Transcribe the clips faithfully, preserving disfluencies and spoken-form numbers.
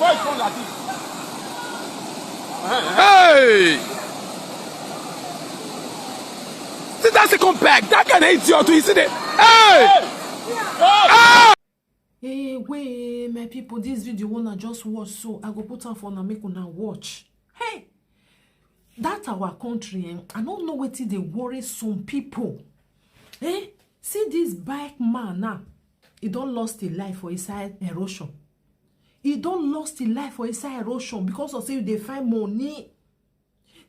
Why you come like this? Hey! See that second bag, that kind of idiot, you see the, hey! Hey! Hey, wait, my people, this video wanna just watch, so I go put am for una, make una watch. Hey, that our country, eh? I don't know wetin dey worry some people. Eh? See this bike man now, he don lost his life for inside erosion. He don lost his life for inside erosion because of say you dey find money.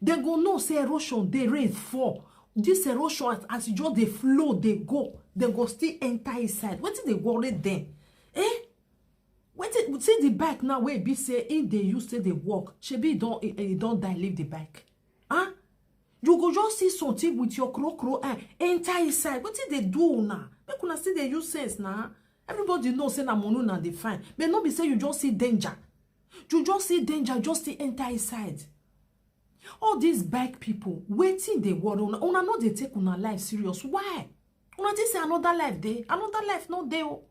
Dem go know say erosion dey, rain fall. This erosion, as, as e just dey flow, dey go, dem go still enter inside. Wetin dey worry dem? Eh? Wetin, see the bike now wey e be say im dey use take dey work. Shebi e don, e, e don die, leave the bike. Huh? You go just see something with your kro kro eye, enter inside. Wetin dey do una? Make una still dey use sense na. Everybody know say na money una dey find. But no be say you just see danger. You just see danger, just still enter inside. All these bike people, wetin dey worry una? Una no dey take una life serious. Why? Una think say another life dey? Another life no dey o.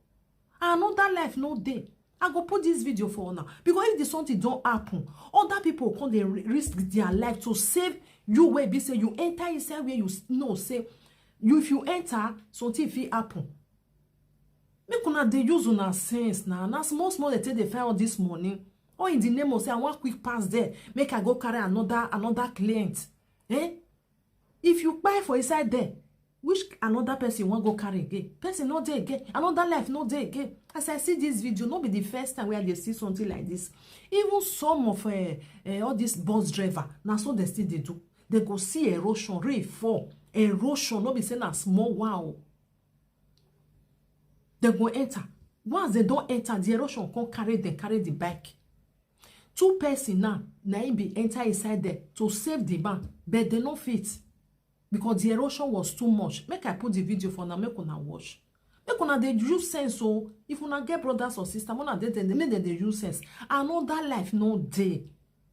Another life no dey. I go put this video for una, because if the something don happen, other people come dey ri-, risk their life to save you, wey be say you enter inside where you s-, know say you, if you enter, something fit happen. Make una dey use una sense na. Na small small dem take dey find all this money. All in the name of say, "I wan quick pass there, make I go carry another, another client." Eh? If you kpai for inside there, which another person wan go carry again? Person no dey again. Another life no dey again. As I see this video, no be the first time wey I dey see something like this. Even some of, eh, eh, all this bus driver, na so dem still dey do. Dem go see erosion, rain fall, erosion, no be say na small one o. Dem go enter. Once dem don enter, the erosion come carry dem, carry the bike. Two person now, na im be enter inside there to save the man, but dem no fit because the erosion was too much. Make I put the video for una, make una watch. Make una dey use sense o. If una get brothers or sisters, una dey there, make dem dey use sense. Another life no dey.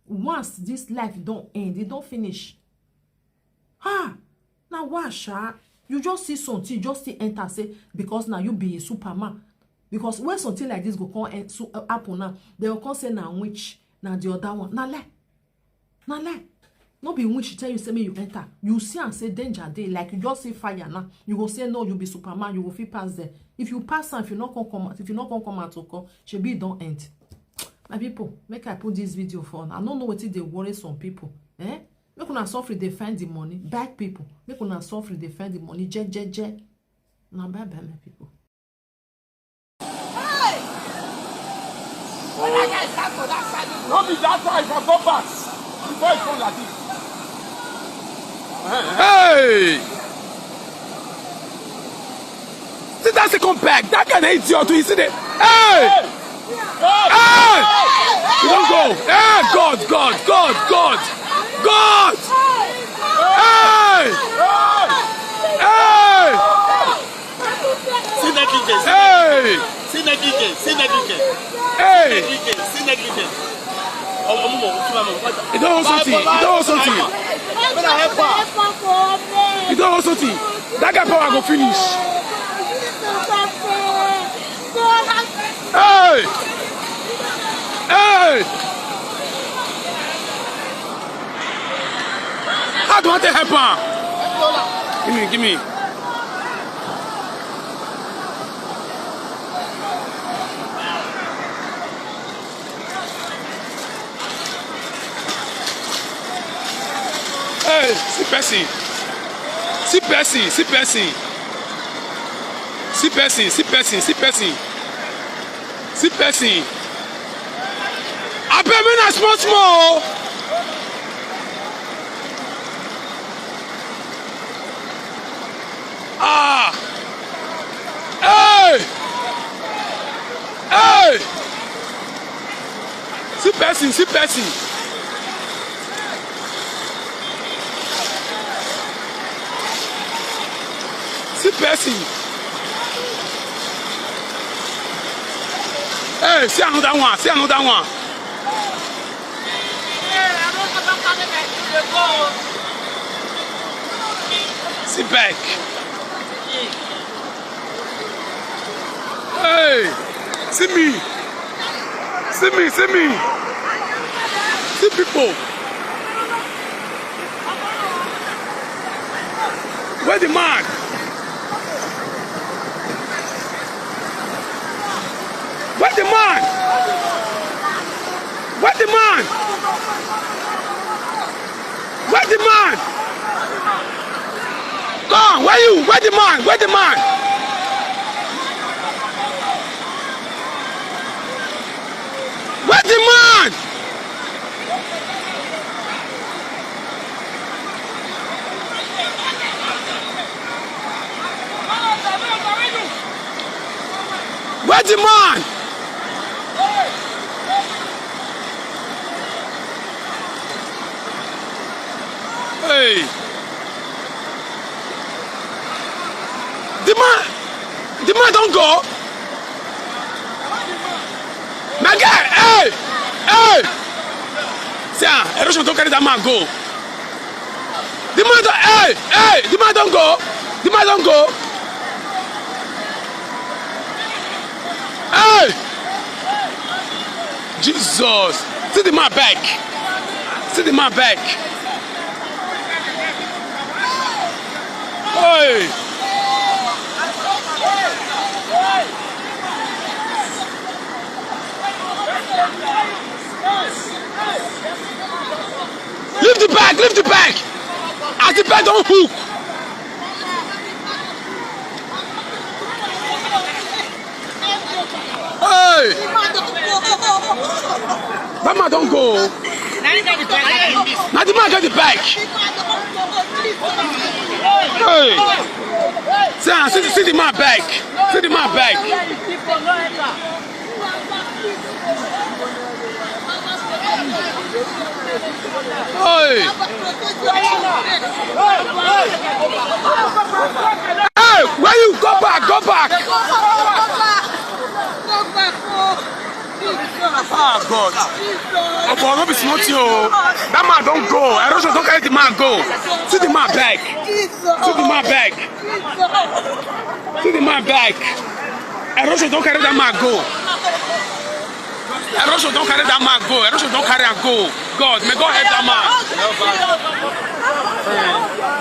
Once this life don end, e don finish. Ha! Na wa sha. You just see something, just still enter, say because na you be a superman. Because when something like this go come en-, so, uh, happen now, dem go come say na witch, na the other one. Na lie. Na lie. No be witch tell you say make you enter. You see am say danger dey, like you just see fire now. You go say no, you be superman, you go fit pass there. If you pass am, if you no come come out, if you no come come out to come, shebi e don end. My people, make I put this video for una. I no know wetin dey worry some people. Eh? Make una suffer dey find the money. Bike people, make una suffer dey find the money. Je, je, je. Na bye bye, my people. Hey! When that guy start for that side, no be that side for go pass. Before e come like this. Hey! See that second bag. That kind of idiot, you see the, hey! Hey! You don't go. Hey, God, God, God, God, God! Hey! Hey! See negligence. Hey! See negligence. See negligence. Hey! See negligence. See negligence. Ọmọ, ọmọ, ọmọ, ọmọ, ọmọ. You don't hold something. You don't hold something. Make una help her. You don't hold something. That guy power go finish. Hey! Hey! How do I take help am? Give me, give me. Hey, see person. See person, see person. See person, see person, see person. See person. Abeg, make na small small o. Ah! Hey! Hey! See person, see person. See person. Hey, see another one, see another one. See bike. Hey, see me. See me, see me. See people. Where the man? Where the man? Where the man? Where the man? Come, where you? Where the man? Where the man? Where the man? Where the man? Hey. The man, the man don go. My guy, hey, hey. See, ah, erosion don carry that man go. The man don, hey, hey, the man don go. The man don go. Hey. Jesus. See the man back. See the man back. Hey. Lift the bag, lift the bag. As the bag don hook. Hey! That man don go. Na the man get the bike. Hey! See, ah, see, see the man bike. See the man bike. Hey! Hey, where you? Go back, go back. Ah, God. Oh, boy, no be small thing o. That man don go. Erosion don carry the man go. See the man bike. See the man bike. See the man bike. Erosion don carry that man go. Erosion don carry that man go. Erosion don carry am go. God, may God help that man.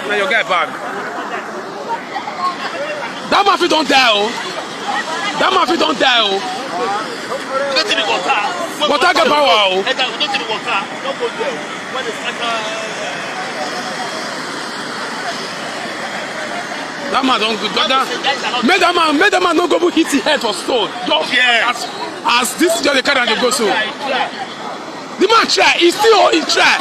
Now your guy back. That man fit don die o. That man fit don die o. Water get power o. That man don go. That, that, make that man, make that man no go even hit him head for stone. Just as, as this just dey carry am dey go so. The man try. He still, he try.